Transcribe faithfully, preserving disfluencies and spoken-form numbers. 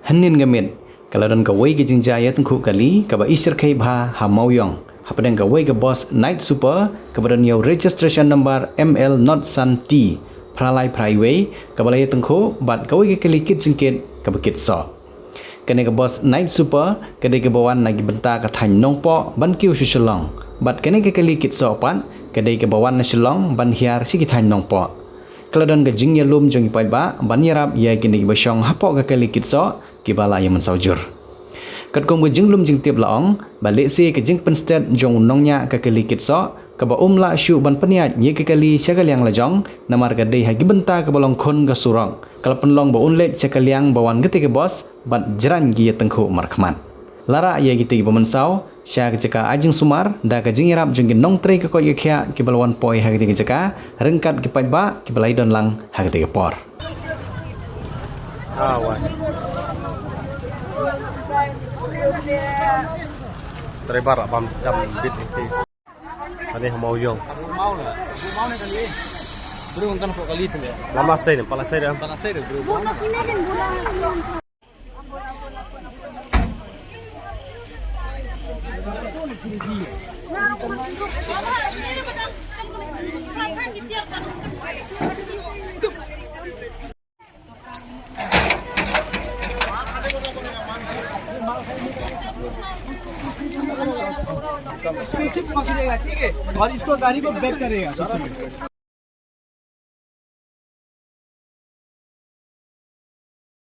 Hynnin ka miet ka la don kawei ka jingjia ïatyngkhuh kali kaba i shyrkhei bha ha Mawiong hapdeng kawei ka bus Night Super kaba don ïa u registration number M L not san T phra lai phra wei kaba la ïatyngkhuh bad kawei ka kali kit jingkit kaba kit soh. Kane ka bus Night Super ka dei kaba wan na ki bynta ka thaiñ Nongpoh ban kiew sha Shillong, bad kane ka kali kit soh pat ka dei kaba wan na Shillong ban hiar sha ki thaiñ Nongpoh. Ka la don ka jingïalum jong ki paidbah ban ïarap ïa kine kiba shong hapoh ka kali kit soh kiba la ïa mynsaw jur. Katkum ka jinglum jingtip la ong ba lehse ka jingpynstet jong u nongñiah ka kali kit soh kaba um lah shuh ban pynïaid ïa ka kali sha ka liang lajong namar ka dei ha ki bynta kaba long khun ka surok, ka la pynlong ba un leit sha ka liang ba wan kata ka bus bad jraiñ ki ïatyngkhuh markhmat. La rah ïa kita kiba mynsaw sha ka jaka ai jingsumar da ka jingïarap jong ki nongtrei ka koit ka khiah kiba la wan poi ha kata ka jaka ryngkat ki paidbah kiba la ïadon lang ha kata ka por. Ah, wai. Driver lah bam jam bit ni. Ani ha Mawiong. Lama sei ni, pala sei dah. इसको सिर्फ पकड़ेगा, ठीक है, और इसको गाड़ी को बैक करेगा।